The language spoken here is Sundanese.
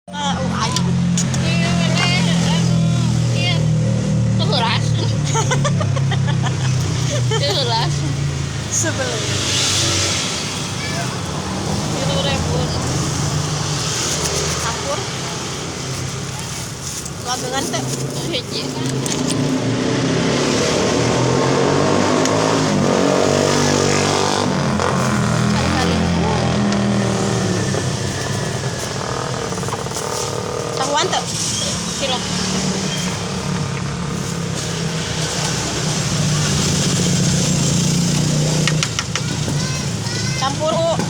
Aing. Iya, anu, iya. Keras. Keras. Sebelum. 3.000. Campur. Langengan teh. Hiji. Kali-kali. Tahuan teh. Kilo. Campur u.